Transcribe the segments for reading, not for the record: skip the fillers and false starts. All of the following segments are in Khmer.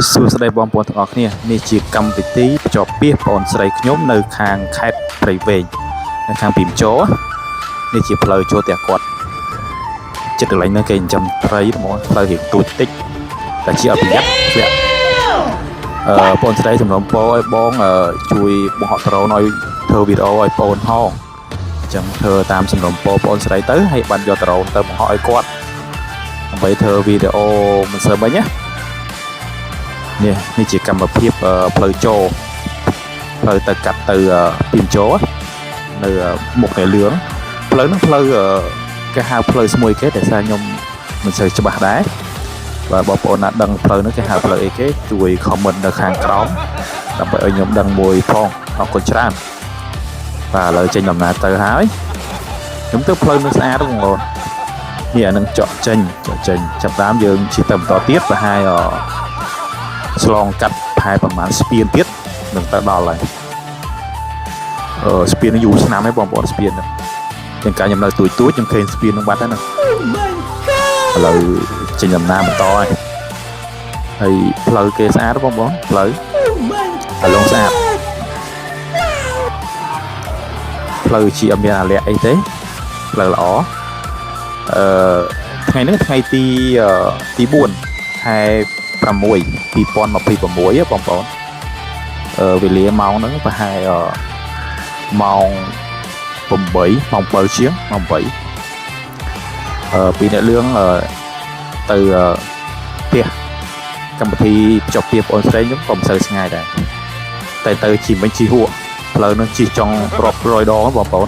សួស្តីបងប្អូនទាំងអស់គ្នានេះជាកម្មវិធីភ្ជាប់ពាសបងស្រីខ្ញុំនៅខាងខេត្តព្រៃវែងនៅខាងពីមជរនេះជាផ្លូវចូលផ្ទះគាត់ចិត្តកន្លែងហ្នឹងគេចិញ្ចឹមត្រីហ្មងផ្លូវរៀងទូចតិចតែជាអត់ប្រយ័ត្នធ្លាក់អឺបងស្រីសំណូមពរឲ្យបងជួយបង្ហោះដ្រូនឲ្យធ្វើវីដេអូឲ្យបងហងអញ្ចឹងធ្វើតាមសំណូមពរបងស្រីទៅហើយបានយកដ្រូនទៅបង្ហោះឲ្យគាត់ដើម្បីធ្វើវីដេអូមិនសើមិញណា នេះនេះជាកម្មភាពផ្លូវចូលផ្លូវទៅកាត់ទៅពីមជោនៅមុខនៃលឿងផ្លូវហ្នឹងផ្លូវគេហៅផ្លូវស្មួយគេតែសារខ្ញុំមិនសូវច្បាស់ដែរបើបងប្អូនណាដឹងផ្លូវហ្នឹងគេហៅផ្លូវអីគេជួយ comment នៅខាងក្រោមដើម្បីឲ្យខ្ញុំដឹងមួយផងអរគុណច្រើនបាទឥឡូវចេញដំណើរទៅហើយខ្ញុំទៅផ្លូវនឹងស្អាតបងប្អូននេះអានឹងចកចេញចកចេញចាប់តាមយើងជិះទៅបន្តទៀតប្រហែល ឆ្លងកាត់ផែប្រហែលស្ពានទៀតនឹងទៅដល់ហើយអឺស្ពាននឹងយូរឆ្នាំហើយបងប្អូនស្ពានហ្នឹងជាងកាលខ្ញុំនៅទូចទូចខ្ញុំឃើញស្ពានហ្នឹងបាត់ហើយហ្នឹងឥឡូវចេញដំណើរបន្តហើយហើយផ្លូវគេស្អាតបងប្អូនផ្លូវអាឡុងស្អាតផ្លូវជាអត់មានអាលាក់អីទេផ្លូវល្អអឺថ្ងៃនេះថ្ងៃទីទី4ខែ6 2026បងប្អូនអឺវេលាម៉ោងហ្នឹងប្រហែលម៉ោង8ម៉ោង7ជាងម៉ោង8អឺពីអ្នកលឿងទៅផ្ទះកម្មវិធីភ្ជាប់ពីបងស្រីខ្ញុំក៏មិនសូវឆ្ងាយដែរតែទៅជិះមិនជិះហួកផ្លូវហ្នឹងជិះចង់រាប់រយដងបងប្អូន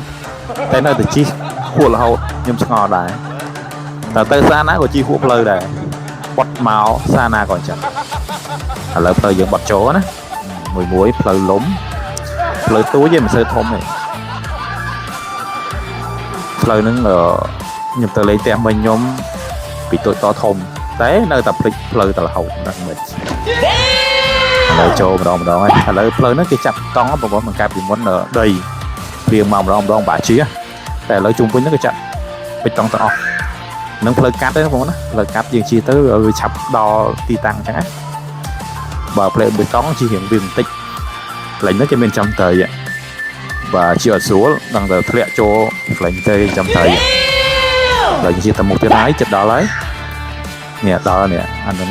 តែនៅតែជិះហួករហូតខ្ញុំឆ្ងល់ដែរតែទៅសាណាក៏ជិះហួកផ្លូវដែរបត់មកសាណាក៏អញ្ចឹងឥឡូវផ្លូវយើងបត់ចូលណាមួយមួយផ្លូវលំផ្លូវទូចទេមិនសូវធំទេផ្លូវហ្នឹងខ្ញុំទៅលេងផ្ទះមិញខ្ញុំពីតូចតធំតែនៅតែភ្លេចផ្លូវតរហូតហ្នឹងមិនឥឡូវចូលម្ដងម្ដងហើយឥឡូវផ្លូវហ្នឹងគេចាប់តង់បងប្អូនមិនកាត់ពីមុនដីព្រៀងមកម្ដងម្ដងបាក់ជាតែឥឡូវជុំវិញហ្នឹងគេចាក់បេតុងទាំងអស់នឹងផ្លូវកាត់ទេបងប្អូនណាផ្លូវកាត់យើងជិះទៅវាឆាប់ដល់ទីតាំងអញ្ចឹងណាបើផ្លូវបេតុងជិះរៀងវាបន្តិចកន្លែងហ្នឹងគេមានចាំត្រីបាទជិះអត់ស្រួលដឹងតែធ្លាក់ចូលកន្លែងទេចាំត្រីឥឡូវជិះទៅមុខទៀតហើយចិត្តដល់ហើយនេះដល់នេះអានឹង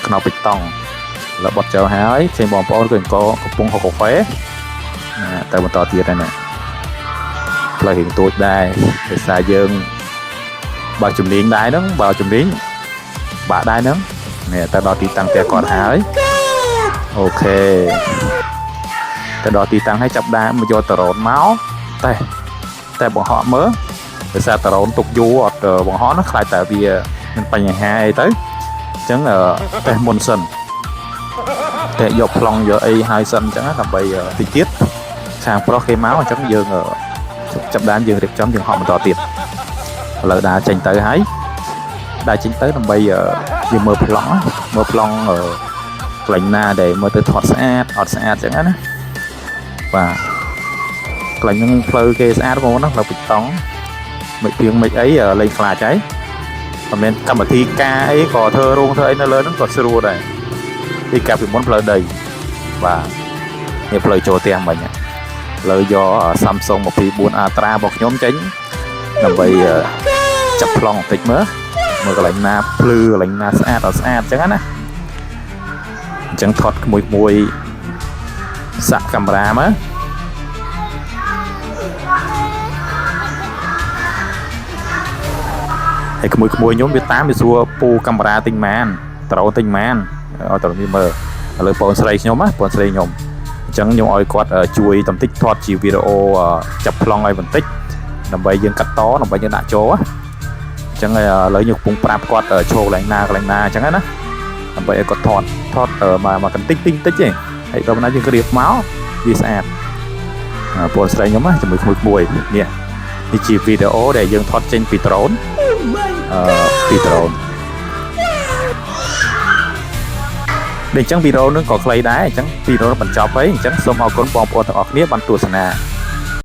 ខ្នោបេតុងឥឡូវបត់ចូលហើយឃើញបងប្អូនក៏អង្គកំពុងហូបកាហ្វេណាទៅបន្តទៀតហើយណាផ្លូវរៀងទូចដែរដោយសារយើងបើជំនាញដែរហ្នឹងបើជំនាញបាក់ដែរហ្នឹងនេះទៅដល់ទីតាំងផ្ទះគាត់ហើយ OK ទៅដល់ទីតាំងហើយចាប់ដើមមកយកដ្រូនមកតែតែបង្ហក់មើលដោយសារដ្រូនទុកយូរអត់បង្ហក់ណាខ្លាចតែវាមានបញ្ហាអីទៅអញ្ចឹងតេស្តមុនសិនតែយកប្លង់យកអីហើយសិនអញ្ចឹងដើម្បីតិចទៀតខាងប្រុសគេមកអញ្ចឹងយើងចាប់ដើមយើងរៀបចំយើងហក់បន្តទៀតឥឡូវដើរចេញទៅហើយដើរចេញទៅដើម្បីយើងមើលប្លង់មើលប្លង់កន្លែងណាដែលមើលទៅថតស្អាតអត់ស្អាតអញ្ចឹងណាបាទកន្លែងហ្នឹងផ្លូវគេស្អាតបងប្អូនណាផ្លូវបេតុងមិនព្រៀងមិនអីលេងខ្លាចហើយមិនមែនកម្មវិធីការអីក៏ធ្វើរោងធ្វើអីនៅលើហ្នឹងក៏ស្រួលដែរពីកាលពីមុនផ្លូវដីបាទនេះផ្លូវចូលផ្ទះមិញឥឡូវយក Samsung 24 Ultra របស់ខ្ញុំចេញដើម្បីចាប់ប្លង់បន្តិចមើលមើលកន្លែងណាភ្លឺកន្លែងណាស្អាតអត់ស្អាតអញ្ចឹងណាអញ្ចឹងថតក្មួយមួយសាក់កាមេរ៉ាមកហើយក្មួយក្មួយខ្ញុំវាតាមវាសួរពូកាមេរ៉ាទិញម៉ានត្រូនទិញម៉ានឲ្យត្រូនវាមើលឥឡូវបងស្រីខ្ញុំណាបងស្រីខ្ញុំអញ្ចឹងខ្ញុំឲ្យគាត់ជួយបន្តិចថតជាវីដេអូចាប់ប្លង់ឲ្យបន្តិចដើម្បីយើងកាត់តដើម្បីយើងដាក់ចូលអញ្ចឹងឥឡូវខ្ញុំកំពុងប្រាប់គាត់ចូលកន្លែងណាកន្លែងណាអញ្ចឹងណាដើម្បីឲ្យគាត់ថតថតមកមកបន្តិចតិចតិចទេហើយដល់ណាយើងរៀបមកវាស្អាតបងស្រីខ្ញុំណាជាមួយក្មួយក្មួយនេះនេះជាវីដេអូដែលយើងថតចេញពីដ្រូនអឺពីដ្រូនដែលអញ្ចឹងវីដេអូនឹងក៏ខ្លីដែរអញ្ចឹងវីដេអូបញ្ចប់ហើយអញ្ចឹងសូមអរគុណបងប្អូនទាំងអស់គ្នាបានទស្សនា